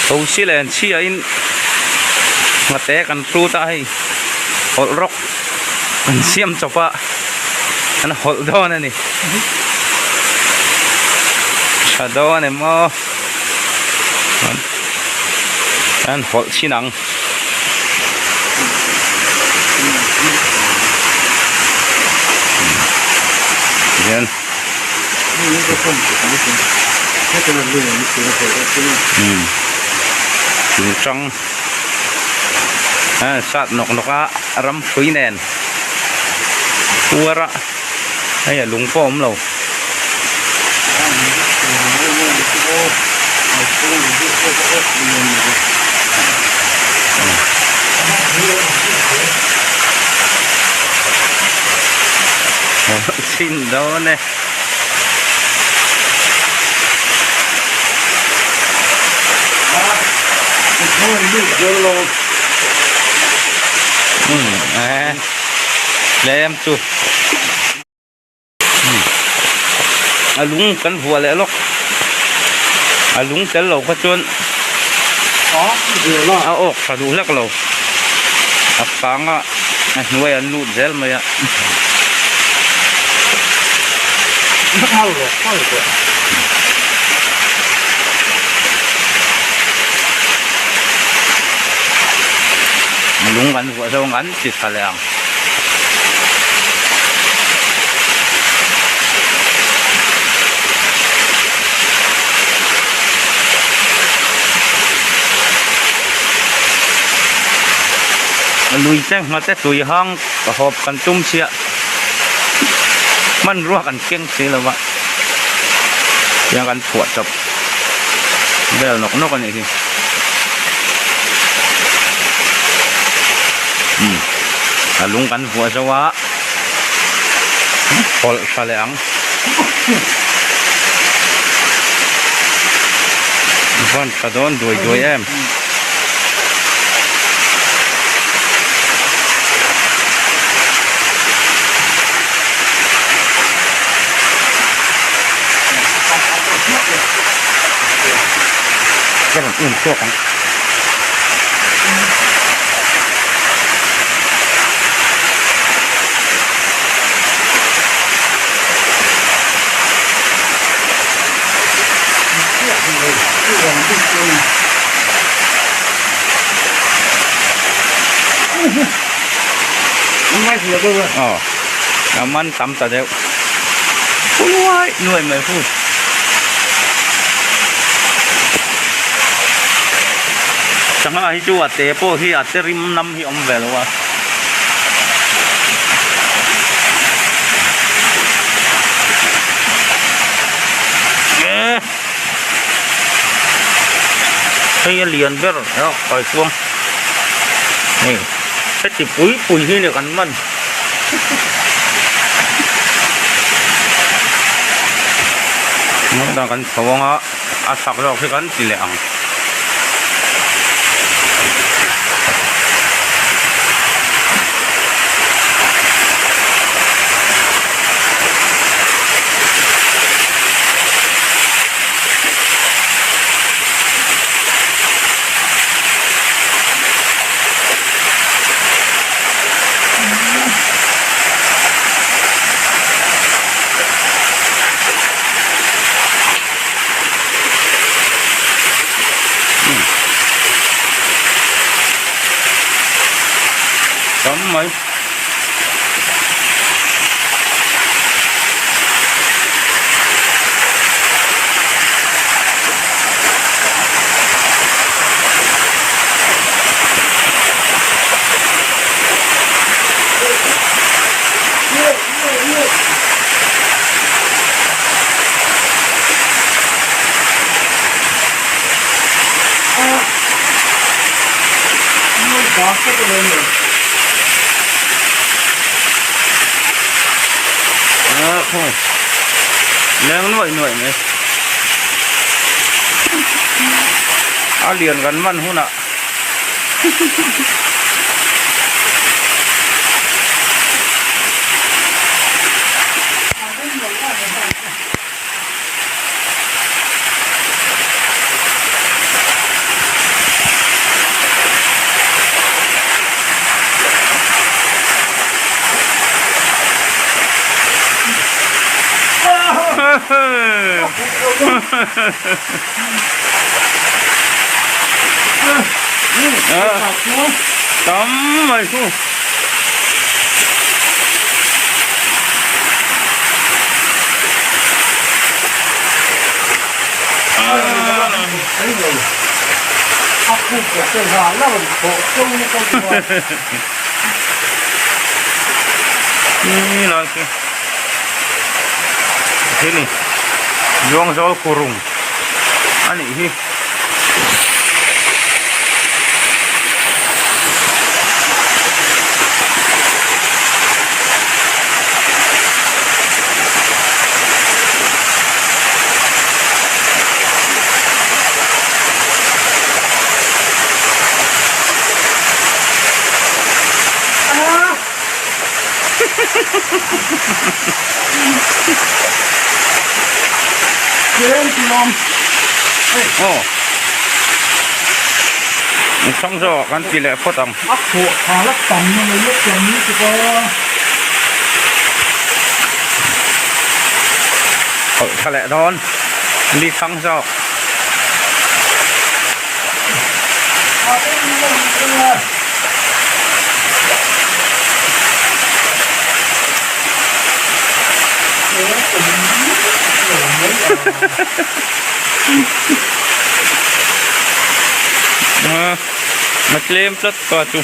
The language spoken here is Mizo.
Thosi len chhiain nghate kan hrut a hei hawlh rawk kan siam chawp a kan hawlh dawn a ni tha dawn em aw an hawlh chhin ang. Hian thing tang a sat nawk nawk a ram hrui nen puar a hei a lung pawh a awm lo. Chin dawn e. Tlem chu a lung kan vuah leh lawk a lung tel lo kha chuan a awk tha duh hlek lo a kang a a hnuai an lut zel mai a. Lung kan vuah zawng an ti tha leh ang. Lui te nghate tui hang ka hawp kan tum chiah hmanrua kan keng si lo va tiang kan phuah chawp vel nawk nawk a nih hi. A lung kan vuah zo a hawlh tha leh ang van tha dawn duai duai em. Ka rawn um chhuak ang. Aw a man tam ta deuh nuai nuai mai hu. Sangha hi chu a te pawh hi a te rim nam hi a awm ve lo a. Hei a lian ber a kaikuang hei heti pui pui hi ni kan man. Kan chho ang a a chak zawk hi kan ti leh ang. Tam mai. Leng nuaih nuaih mai a lian kan man hunah. Tam mai chu. Ni lai chu khi ni zuang zawl kurung a nih hi. Aw hrang zawk ah kan ti leh phawt ang. A khawh tha la tam na mai lawk tam lutuk a. Khawh tha leh dawn li hrang zawk. A tlem tlat ta chu.